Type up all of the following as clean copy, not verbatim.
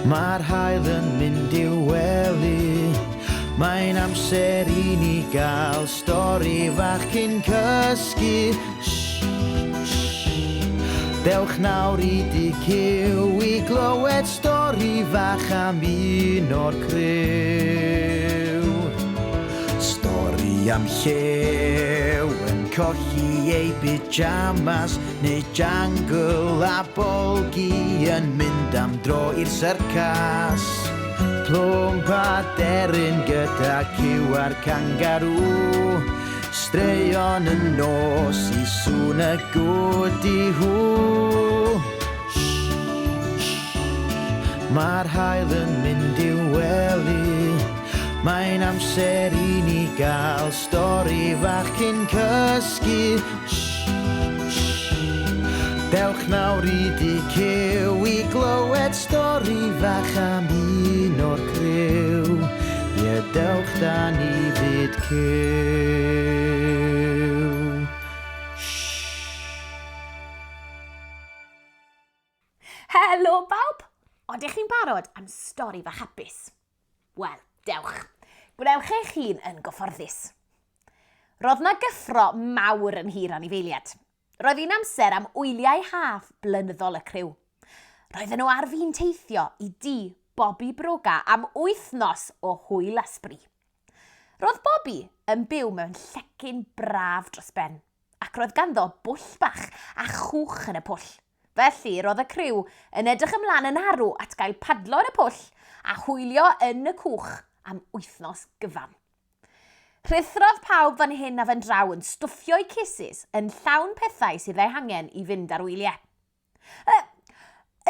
Mae'r haul yn mynd i'w wely. Mae'n amser i ni gael stori fach cyn cysgu. Shh, shh. Dewch nawr i dŷ Cyw i glywed stori fach am un o'r criw. Stori am llew yn colli ei pyjamas neu jangle a bolgi yn mynd am dro i'r syrcas. Plwmp a deryn gyda cyw a'r cangarŵ. Straeon y nos i sŵn y gwdi hw. Mae'r haul yn mynd i'w wely. Mae'n amser i ni gael stori fach cyn cysgu. Dewch nawr i dŷ Cyw i glywed stori fach am un o'r criw. Ie, dewch da ni fyd Cyw. Helo bawb! Odych chi'n barod am stori fach hapus? Wel, dewch. Gwnewch eich hun yn gyfforddus. Roedd na gyffro mawr yn nhir anifeiliaid. Roedd hi'n amser am wyliau haf blynyddol y criw. Roedden nhw ar fin teithio i dŷ Bobby Broga am wythnos o hwyl a sbri. Roedd Bobby yn byw mewn llecyn braf dros ben, ac roedd ganddo bwll bach a chwch yn y pwll. Felly, roedd y criw yn edrych ymlaen yn arw at gael padlo yn y pwll a hwylio yn y cwch am wythnos gyfan. Rhuthrodd pawb fan hyn a fan draw yn stwffio'u cesys yn llawn pethau sydd eu hangen i fynd ar wyliau. Y,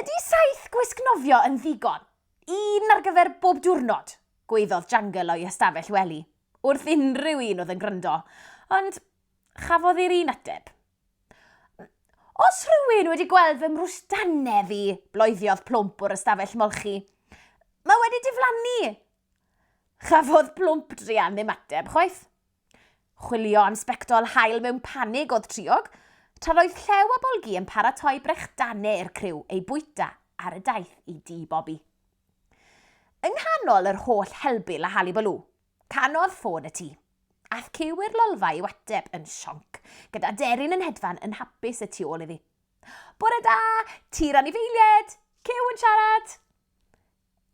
ydy saith gwisg nofio yn ddigon? Un ar gyfer bob diwrnod, gwaeddodd Jangle o'i hystafell wely, wrth unrhyw un oedd yn gwrando, ond chafodd i'r un ateb. Os rhywun wedi gweld fy mrwsdanedd i, bloeddiodd Plwmp o'r ystafell molchi. Mae wedi diflannu! Chafodd Plwmp druan ddim ateb chwaith. Chwilio am sbectol haul mewn panig oedd Triog, tra roedd Llew a Bolgi yn paratoi brechdanau i'r criw eu bwyta ar y daith i dŷ Bobi. Yng nghanol yr holl helbul a halibalŵ, canodd ffôn y tŷ. Aeth Cyw i'r lolfa i'w ateb yn sionc, gyda deryn yn hedfan yn hapus y tu ôl iddi. Bore da! Tir anifeiliaid! Cyw yn siarad!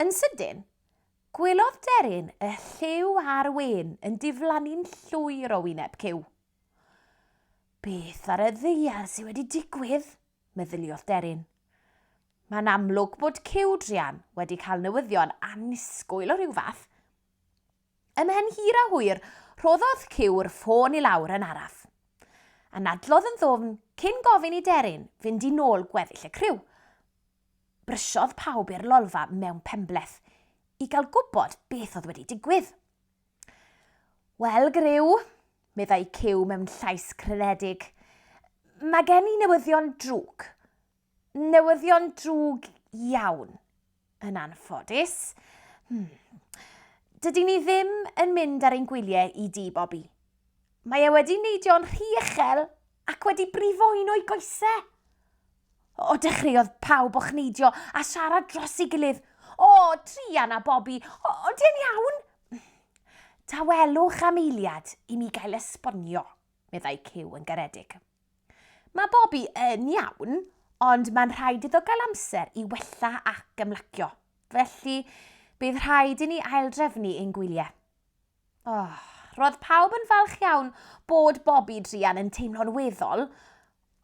Yn sydyn, gwelodd deryn y lliw a'r wên yn diflannu'n llwyr o wyneb Cyw. Beth ar y ddaear sydd wedi digwydd? meddyliodd deryn. Mae'n amlwg bod Cyw druan wedi cael newyddion annisgwyl o ryw fath. Ymhen hir a hwyr, rhoddodd Cyw'r ffôn i lawr yn araf. Anadlodd yn ddwfn cyn gofyn i Deryn fynd i nôl gweddill y criw. Brysiodd pawb i'r lolfa mewn penbleth i gael gwybod beth oedd wedi digwydd. Wel, griw, meddai Cyw mewn llais crynedig, mae gen i newyddion drwg. Newyddion drwg iawn, yn anffodus. Hmm. Dydyn ni ddim yn mynd ar ein gwyliau i di, Bobby. Mae e wedi neidio'n rhy uchel ac wedi brifo un o'i goesau. O, dechreuodd pawb ochneidio a siarad dros ei gilydd. O, druan a Bobby, o, ydy e'n iawn? Tawelwch am eiliad i mi gael esbonio, meddai Cyw yn garedig. Mae Bobby yn iawn, ond mae'n rhaid iddo gael amser i wella ac ymlacio. Felly, bydd rhaid i ni aildrefnu ein gwyliau. Oh, roedd pawb yn falch iawn bod Bobby druan yn teimlo'n weddol,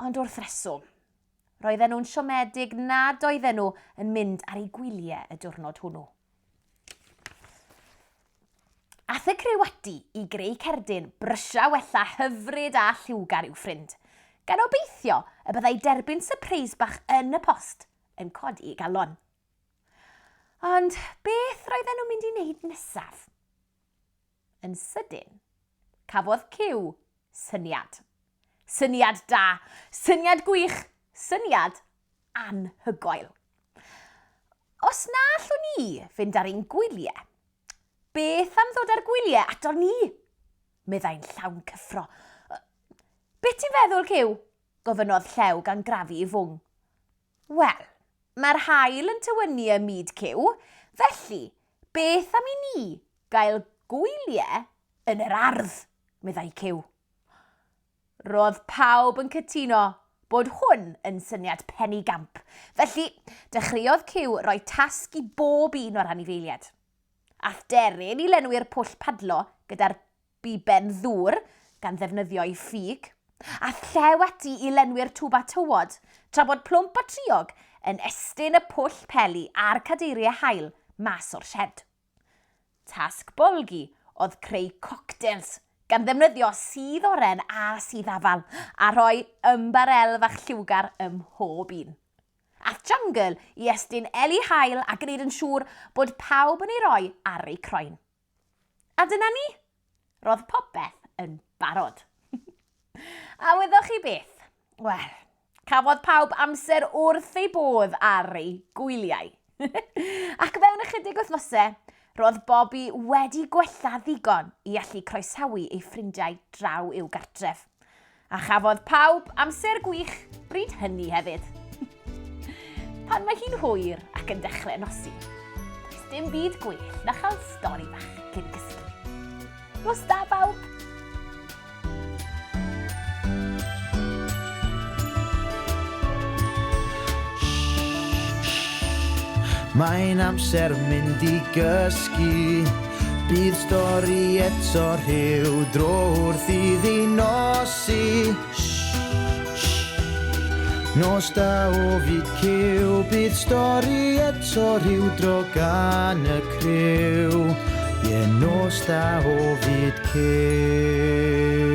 ond wrth reswm. Roedden nhw'n siomedig nad oedden nhw yn mynd ar eu gwyliau y diwrnod hwnnw. Ath y criw ati i greu cerdyn brysia wella hyfryd a lliwgar i'w ffrind, gan obeithio y byddai derbyn sypreis bach yn y post yn codi ei galon. Ond beth roedden nhw'n mynd i wneud nesaf? Yn sydyn, cafodd Cyw syniad. Syniad da, syniad gwych, syniad anhygoel. Os na allwn ni fynd ar ein gwyliau, beth am ddod â'r gwyliau ato ni? Meddai'n llawn cyffro. Be ti'n feddwl, Cyw? gofynnodd Llew gan grafu i fwng. Wel, Mae'r haul yn tywynnu ym myd Cyw, felly beth am i ni gael gwyliau yn yr ardd, meddai Cyw. Roedd pawb yn cytuno bod hwn yn syniad penigamp, felly dechreuodd Cyw roi tasg i bob un o'r anifeiliaid. Ath Deryn i lenwi'r pwll padlo gyda'r biben ddŵr gan ddefnyddio'i ffug, a llew ati i lenwi'r twba tywod, tra bod Plwmp a Triog yn estyn y pwll peli a'r cadeiriau haul mas o'r sied. Tasg Bolgi oedd creu coctels gan ddefnyddio sudd oren a sudd afal, a rhoi ymbarel fach lliwgar ym mhob un. Ath Jungle i estyn eli haul a gwneud yn siŵr bod pawb yn ei roi ar eu croen. A dyna ni! Roedd popeth yn barod. A wyddoch chi beth? Wel, cafodd pawb amser wrth ei bodd ar ei gwyliau. Ac mewn ychydig wythnosau, roedd Bobby wedi gwella ddigon i allu croesawu ei ffrindiau draw i'w gartref. A chafodd pawb amser gwych bryd hynny hefyd. Pan mae hi'n hwyr ac yn dechrau nosi, does dim byd gwell na chael stori fach cyn cysgu. Nos da bawb! Mae'n amser mynd i gysgu. Bydd stori eto rhyw dro wrth iddi nosi. Nos da o fyd cyw, bydd stori eto rhyw dro gan y criw. Ie, nos da o fyd cyw.